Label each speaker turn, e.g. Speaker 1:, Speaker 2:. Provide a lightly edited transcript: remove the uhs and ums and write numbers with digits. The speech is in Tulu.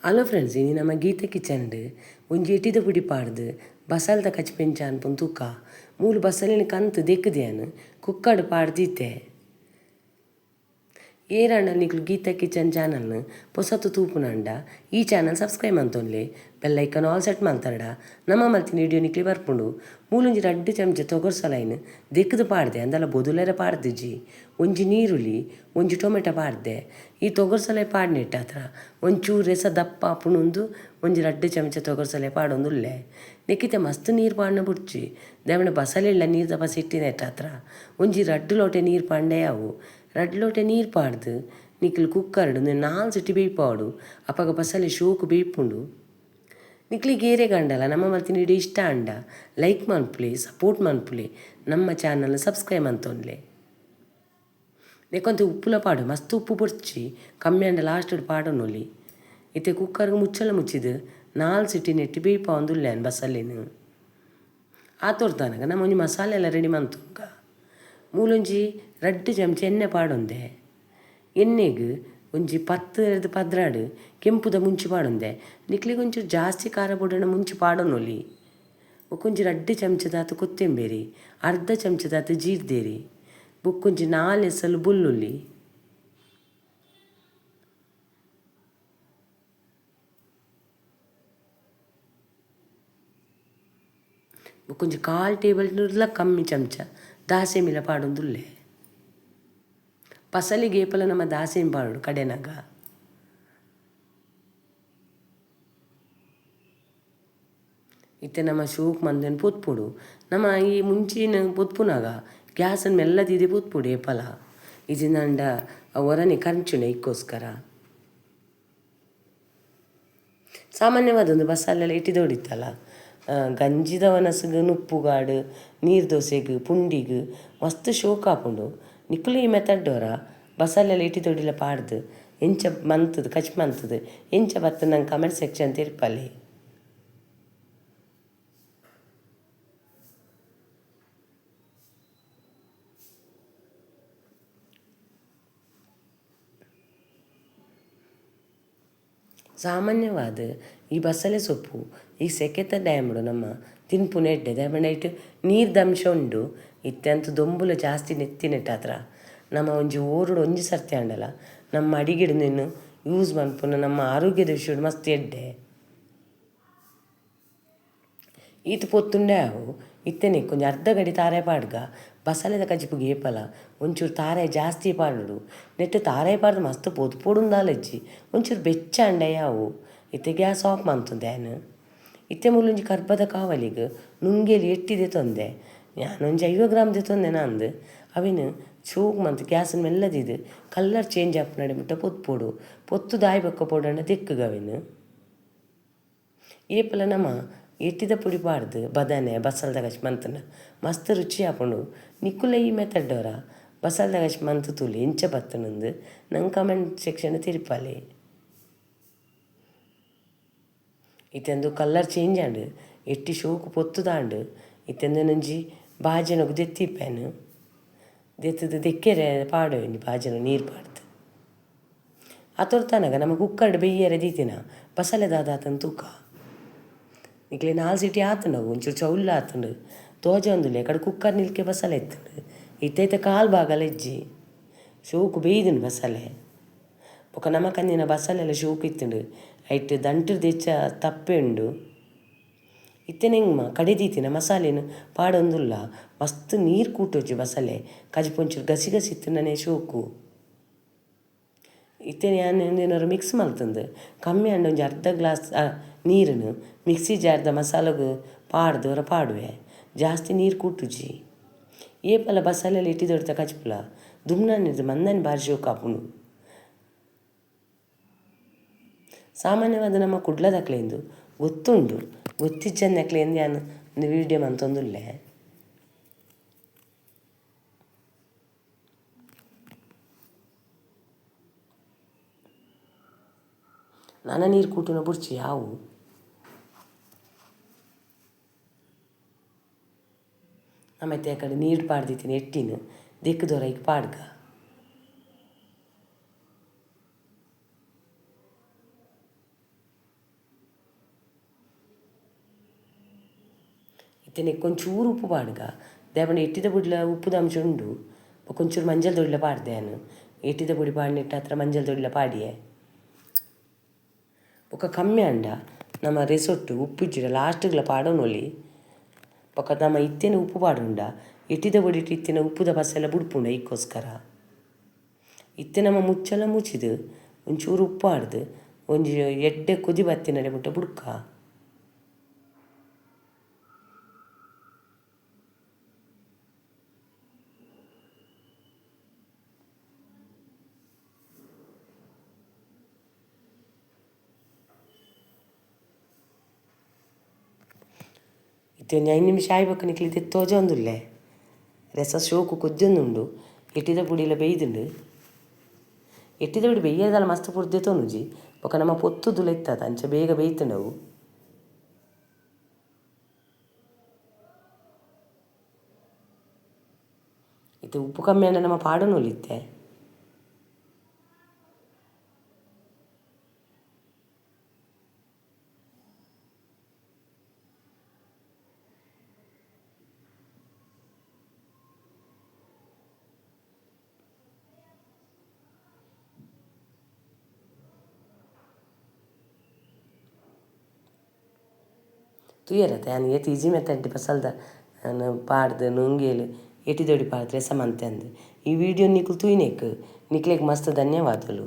Speaker 1: ಹಲೋ ಫ್ರೆಂಡ್ಸ್, ಇನಿ ನಮ್ಮ ಗೀತ ಕಿಚನ್ ಒಂಜಿ ಎಟಿದ ಪುಡಿ ಪಾಡ್ದು ಬಸಲ್ದ ಕಚ್ಪೆಂಚ ಅನ್ಪುನ್ ತೂಕ. ಮೂಲು ಬಸಲಿನ ಕಂತು ದೆಕ್ಕುದ್ಯಾನ್ ಕುಕ್ಕಡ್ ಪಾಡ್ದಿತ್ತೆ. ಏರಾಂಡ ನಿಕ್ಲು ಗೀತಾ ಕಿಚನ್ ಚಾನಲ್ನ ಪೊಸತು ತೂಪುನಂಡ ಈ ಚಾನಲ್ ಸಬ್ಸ್ಕ್ರೈಬ್ ಮಂತೊನ್ಲೆ, ಬೆಲ್ ಐಕನ್ ಆಲ್ ಸೆಟ್ ಮಲ್ತರಡ ನಮ್ಮ ಮಲ್ತಿನ ವಿಡಿಯೋ ನಿಕ್ಲಿ ಬರ್ಪುಂಡು. ಮೂಲೊಂಜಿ ರಡ್ಡ್ ಚಮಚ ತೊಗರ್ಸಲೈನ್ ದೆಕ್ಕುದು ಪಾಡ್ದೆ, ಅಂದಲ ಬೊದುಲೆರ ಪಾಡ್ದಿಜಿ. ಒಂಜಿ ನೀರುಳ್ಳಿ, ಒಂಜಿ ಟೊಮೆಟೊ ಪಾಡ್ದೆ. ಈ ತೊಗರ್ಸಲೆ ಪಾಡ್ನೆಟ್ಟಾತ್ರ ಒಂಚೂರು ರೆಸ ದಪ್ಪ ಆಪುಂಡು. ಒಂಜಿ ರಡ್ಡ್ ಚಮಚ ತೊಗರ್ಸಲೆ ಪಾಡೊಂದುಲ್ಲೆ. ನೆಕ್ಕಿತೆ ಮಸ್ತ್ ನೀರು ಪಾಡ್ನ ಬುಡ್ಚಿ, ದಾಯೆಪಂಡ ಬಸಲೆಲ್ಲ ನೀರು ದಪ ಸಿಟ್ಟಿನೆಟ್ಟಾತ್ರ ಒಂಜಿ ರಡ್ಡ್ ಲೋಟೆ ನೀರು ಪಾಂಡೆ ಅವು. ರಡ್ಡ್ ಲೋಟೆ ನೀರು ಪಾಡ್ದು ನಿಕ್ಲು ಕುಕ್ಕರ್ಡ್ 4 ಸಿಟಿ ಬೇಯ್ಪಾವೊಡು. ಅಪಗ ಬಸಲೆ ಶೋಕು ಬೇಯ್ಪುಂಡು. ನಿಕ್ಲಿಗ್ ಏರೆಗ್ ಆಂಡಲ ನಮ್ಮ ಮಲ್ತಿನ ವಿಡಿಯೋ ಇಷ್ಟ ಆಂಡ ಲೈಕ್ ಮನ್ಪುಲೆ, ಸಪೋರ್ಟ್ ಮನ್ಪುಲೆ, ನಮ್ಮ ಚಾನಲ್ ಸಬ್ಸ್ಕ್ರೈಬ್ ಮಂತೊನ್ಲೆ. ನೆಕ್ಕೊಂತೆ ಉಪ್ಪುಲ ಪಾಡು, ಮಸ್ತ್ ಉಪ್ಪು ಬೊಡ್ಚಿ, ಕಮ್ಮಿ ಆಂಡ ಲಾಸ್ಟ್ ಪಾಡೊನೊಲಿ. ಇತ್ತೆ ಕುಕ್ಕರ್ಗ್ ಮುಚ್ಚಳ ಮುಚ್ಚಿದ್ 4 ಸಿಟಿ ನೆಟ್ಟಿ ಬೇಯ್ಪಾವೊಂದುಲ್ಲೆ ಬಸಲೆನ್. ಆತೊರ್ತಾನಗ ನಮ್ಮ ಒಂಜಿ ಮಸಾಲೆ ಎಲ್ಲ ರೆಡಿ ಮಂತುಂಗ. ಮೂಲೊಂಜಿ ರಡ್ಡ್ ಚಮಚ ಎಣ್ಣೆ ಪಾಡೊಂದೆ. ಎಣ್ಣೆಗ್ ಒಂಜಿ 10 12 ಕೆಂಪುದ ಮುಂಚಿ ಪಾಡೊಂದೆ. ನಿಕ್ಲಿಗ್ ಒಂಚೂರು ಜಾಸ್ತಿ ಖಾರ ಬೋಡಂಡ ಮುಂಚಿ ಪಾಡೊನೊಲಿ. ಬೊಕ್ಕೊಂಜಿ ರಡ್ಡ್ ಚಮಚದಾತ್ ಕೊತ್ತಂಬರಿ, ಅರ್ಧ ಚಮಚದಾತ್ ಜೀರ್ದೇರಿ, ಬೊಕ್ಕೊಂಜಿ 4 ಎಸಲು ಬೊಲ್ಲುಳ್ಳಿ. ಬೊಕ್ಕೊಂಜಿ ಕಾಲ್ ಟೇಬಲ್ ಕಮ್ಮಿ ಚಮಚ ದಾಸೆಮಿಲ ಪಾಡೊಂದುಲ್ಲೆ. ಬಸಲಿಗೆ ಏಪಲ ನಮ್ಮ ದಾಸೆಮಿ ಪಾಡೊಡು ಕಡೆನಗ. ಇತ್ತೆ ನಮ್ಮ ಶೋಕ್ ಮಂದೆನ್ ಪೊತ್ಪೊಡು. ನಮ್ಮ ಈ ಮುಂಚಿನ ಪೊತ್ಪುನಾಗ ಗ್ಯಾಸನ್ ಮೆಲ್ಲ ದೀದಿ ಪೊತ್ಪೊಡು ಏಪಲ. ಇಜಿಂದಾಂಡ ಒರನೆ ಕಂಚುನೆ ಇಕ್ಕೋಸ್ಕರ. ಸಾಮಾನ್ಯವಾದ ಒಂದು ಬಸಲೆಲ್ಲ ಇಟ್ಟಿದೋಡಿತ್ತಲ್ಲ, ಗಂಜಿದ ವನಸುಗು, ನುಪ್ಪುಗಾಡು, ನೀರು ದೋಸೆಗ್, ಪುಂಡಿಗ್ ಮಸ್ತ್ ಶೋಕ್ ಆಪುಂಡು. ನಿಕುಲು ಈ ಮೆಥಡ್ ವರ ಬಸಲೆಲ್ಲ ಇಟ್ಟಿದೊಡಿಲ ಪಾಡ್ದು ಎಂಚ ಮಂತುದು ಕಚ್ ಮಂತುದು ಎಂಚ ಬತ್ತು ನಂಗೆ ಕಮೆಂಟ್ ಸೆಕ್ಷನ್ ತಿರ್ಪಲೆ. ಸಾಮಾನ್ಯವಾದ ಈ ಬಸಳೆ ಸೊಪ್ಪು ಈ ಸೆಕೆತ ಡ್ಯಾಮ್ಡು ನಮ್ಮ ತಿನ್ಪುನ ಎಡ್ಡೆ. ದಾಯೆಪಂಡ ಐಟ್ ನೀರ್ದ ಅಂಶ ಉಂಡು. ಇತ್ತೆ ಅಂತೂ ದೊಂಬುಲ ಜಾಸ್ತಿ ನೆತ್ತಿನೆಟ್ಟಾತ್ರ ನಮ್ಮ ಒಂಜಿ ಓರುಡು ಒಂಜಿ ಸರ್ತಿ ಆಂಡಲ ನಮ್ಮ ಅಡಿಗೆಡ್ ನೆನ್ ಯೂಸ್ ಮನ್ಪುನ ನಮ್ಮ ಆರೋಗ್ಯದ ವಿಷಯಡ್ ಮಸ್ತ್ ಎಡ್ಡೆ. ಈತ್ ಪೊತ್ತುಂಡೆ ಅವು. ಇತ್ತೆನೆ ಒಂಜಿ ಅರ್ಧ ಗಡಿ ತಾರೆ ಪಾಡ್ಗ. ಬಸಲೆದ ಕಜಿಪುಗೆ ಏಪಲ ಒಂಚೂರು ತಾರೆ ಜಾಸ್ತಿ ಪಾಡೊಡು. ನೆಟ್ಟ್ ತಾರೆ ಪಾಡ್ದು ಮಸ್ತ್ ಪೊದುಪೊಡುಂದಾಲಜ್ಜಿ, ಒಂಚೂರು ಬೆಚ್ಚ ಆಂಡ ಯಾವು. ಇತ್ತೆ ಗ್ಯಾಸ್ ಆಫ್ ಮಂತುಂದೆ ಯಾನ್. ಇತ್ತೆ ಮೂಲೊಂಜಿ ಕರ್ಬದ ಕಾವಲಿಗ್ ನುಂಗೇಲಿ ಎಟ್ಟಿ ದೆತೊಂದೆ. ಯಾನೊಂಜಿ 50 ಗ್ರಾಮ್ ದೆತೊಂದೆ ನಾಂದ್. ಅವೆನ್ ಚೂಕ್ ಮಂತ್ ಗ್ಯಾಸ್ ಮೆಲ್ಲ ದೀದ್ ಕಲರ್ ಚೇಂಜ್ ಆಪುನಡೆ ಮುಟ್ಟ ಪೊತ್ಪೊಡು. ಪೊತ್ತು ದಾಯಿ ಬೊಕ್ಕ ಪೊಡಂಡ ದೆಕ್ಕುಗ ಅವೆನ್. ಏಪಲ ನಮ ಎಟ್ಟಿದ ಪುಡಿ ಪಾಡ್ದು ಬದನೆ ಬಸಲ್ದ ಕಚ್ ಮಂತುಂಡ ಮಸ್ತ್ ರುಚಿ ಆಪುಂಡು. ನಿಕುಲ ಈ ಮೆಥಡ್ ವರ ಬಸಲ್ದ ಕಚ್ ಮಂತ್ ತೂಲೆ ಎಂಚ ಬತ್ತುಂಡು ನಂಗೆ ಕಮೆಂಟ್ ಸೆಕ್ಷನ್ ತಿರ್ಪಾಲೆ. ಇತ್ತೆಂದು ಕಲರ್ ಚೇಂಜ್ ಆಂಡ್, ಎಟ್ಟಿ ಶೋಕು ಪೊತ್ತುದಾಂಡ್. ಇತ್ತೆಂದು ಬಾಜನೊಗು ದೆತ್ತಿಪ್ಪೆನ್. ದೆತ್ತುದು ದೆಕ್ಕೆರೆ ಪಾಡೊಂಜಿ ಬಾಜನ ನೀರು ಪಾಡ್ದು. ಆತೊರ್ತನಗ ನಮ್ಮ ಕುಕ್ಕರ್ಡ್ ಬೆಯ್ಯರೆ ದೀತಿನ ಬಸಲೆ ದಾದಾತನ್ ತೂಕ. ನಿಕ್ಲೆ 4 ಸಿಟಿ ಆತುಂಡು, ಒಂಚೂರು ಚೌಲ್ಲ ಆತುಂಡು ತೋಜೊಂದುಲ್ಲೆ. ಕಡೆ ಕುಕ್ಕರ್ ನಿಲ್ಕೆ ಬಸಲೆ ಇತ್ತುಂಡು. ಇತ್ತೆ ಇತ್ತೆ ಕಾಲು ಭಾಗಲ ಇಜ್ಜಿ. ಶೋಕು ಬೇಯ್ದುಂಡು ಬಸಲೆ. ಬೊಕ ನಮ ಕಂದಿನ ಬಸಲೆಲ್ಲ ಶೋಕು ಇತ್ತುಂಡು. ಐಟ್ ದಂಟುರ್ದು ಹೆಚ್ಚ ತಪ್ಪೆ ಉಂಡು. ಇತ್ತೆ ನೆಂಗ್ಮ ಕಡೆ ದೀತಿನ ಮಸಾಲೆನ್ ಪಾಡೊಂದುಲ್ಲ. ಮಸ್ತ್ ನೀರು ಕೂಟೊಚ್ಚಿ ಬಸಲೆ ಕಜಿಪು ಒಂಚೂರು ಗಸಿ ಗಸಿ ಇತ್ತುಂಡನೆ ಶೋಕು. ಇತ್ತೆ ಯಾನ್ ಉಂದೆನ್ ಮಿಕ್ಸ್ ಮಲ್ತುಂದು ಕಮ್ಮಿ ಆಂಡ ಒಂಜಿ ಅರ್ಧ ಗ್ಲಾಸ್ ನೀರುನು ಮಿಕ್ಸಿ ಜಾರ್ದ ಮಸಾಲೆಗ್ ಪಾಡ್ದು ಒರ ಪಾಡುವೆ. ಜಾಸ್ತಿ ನೀರು ಕೂಟುಜಿ. ಏಪಲ ಬಸಲೆಲ್ಲ ಇಟ್ಟಿದೊಡ್ತ ಕಜಿಪುಲ ದುಮ್ನಾನಿರ್ದು ಮಂದನಿ ಬಾರಿ ಶೋಕು ಆಪುಂಡು. ಸಾಮಾನ್ಯವಾದ ನಮ್ಮ ಕುಡ್ಲದಕ್ಲೆಂದು ಗೊತ್ತುಂಡು, ಗೊತ್ತಿಜ್ಜಂದಕ್ಲೆಂದು ಯಾನ್ ಒಂದು ವಿಡಿಯೋ ಮಂತೊಂದುಲ್ಲೆ. ನನ ನೀರು ಕೂಟುನ ಬುಡ್ಚಿ ಯಾವು. ನಮ್ಮತ್ತೆ ಆ ಕಡೆ ನೀರು ಪಾಡ್ದಿತ್ತಿನ ಎಟ್ಟಿನ ದೆಕ್ಕುದೊರ ಐಕ್ ಪಾಡ್ಗ. ಇತ್ತೆ ಒಂಚೂರು ಉಪ್ಪು ಪಾಡ್ಗ. ದಾಯೆ ಎಟ್ಟಿದ ಪೊಡಿಲ ಉಪ್ಪುದ ಅಂಶ ಉಂಡು. ಬೊಕ ಒಂಚೂರು ಮಂಜಲ್ ದೊಡ್ಲ ಪಾಡ್ದೆ ಯಾನ್. ಎಟ್ಟಿದ ಪೊಡಿ ಪಾಡ್ನೆಟ್ಟ ಹತ್ರ ಮಂಜಲ್ ದೊಡ್ಲ ಪಾಡಿಯೆ. ಬೊಕ ಕಮ್ಮಿ ಆಂಡ ನಮ್ಮ ರೆಸೊಟ್ಟು ಉಪ್ಪು ಇಜ್ಜಿಡ ಲಾಸ್ಟ್ಗ್ಲ ಪಾಡೊನೊಲಿ. ಬೊಕ ನಮ ಇತ್ತೇನೆ ಉಪ್ಪು ಪಾಡುಂಡ ಎಟ್ಟಿದ ಪೊಡಿಟ್ ಇತ್ತಿನ ಉಪ್ಪುದ ಪಸೆಲ ಬುಡ್ಪುಂಡು ಐಕ್ಕೋಸ್ಕರ. ಇತ್ತೆ ನಮ್ಮ ಮುಚ್ಚಳ ಮುಚ್ಚಿದು ಒಂಚೂರು ಉಪ್ಪು ಪಾಡ್ದು ಒಂಜಿ ಎಡ್ಡೆ ಕೊದಿ ಬತ್ತಿನಡೆ ಮುಟ್ಟ ಬುಡ್ಕ. ಇತ್ತೆ ಒಂಜಿ 5 ನಿಮಿಷ ಆಯಿ ಬೊಕ್ಕ ನಿಕ್ಲ್ ಇತ್ತೆ ತೋಜೊಂದುಲ್ಲೆ. ರೆಸ ಶೋಕು ಕೊದ್ಯೊಂದುಂಡು. ಎಟ್ಟಿದ ಪೊಡಿಲ ಬೇಯ್ದುಂಡು. ಎಟ್ಟಿದ ಪೊಡಿ ಬೇಯ್ಯದಲ ಮಸ್ತ್ ಪೊರ್ದೆ ತೊನುಜಿ. ಬೊಕ ನಮ್ಮ ಪೊತ್ತುದುಲ ಇತ್ತದ ಅಂಚ ಬೇಗ ಬೇಯ್ತುಂಡವು. ಇತ್ತೆ ಉಪ್ಪು ಕಮ್ಮಿ ಆಂಡ ನಮ್ಮ ಪಾಡೊನೊಲಿ ಇತ್ತೆ. ತೂಯರತೆ ಯಾನ್ ಏತ್ ಈಜಿ ಮೆಥಡ್ ಪಸಲ್ದ ಪಾಡ್ದು ನುಂಗೇಲು ಎಟಿದೊಡಿ ಪಾಡ್ದ್ ರಸ ಮಂತೆ ಅಂದ್. ಈ ವಿಡಿಯೋ ನಿಕುಲು ತೂಯಿನೆಕ್ ನಿಕ್ಲೆಗ್ ಮಸ್ತ್ ಧನ್ಯವಾದಲು.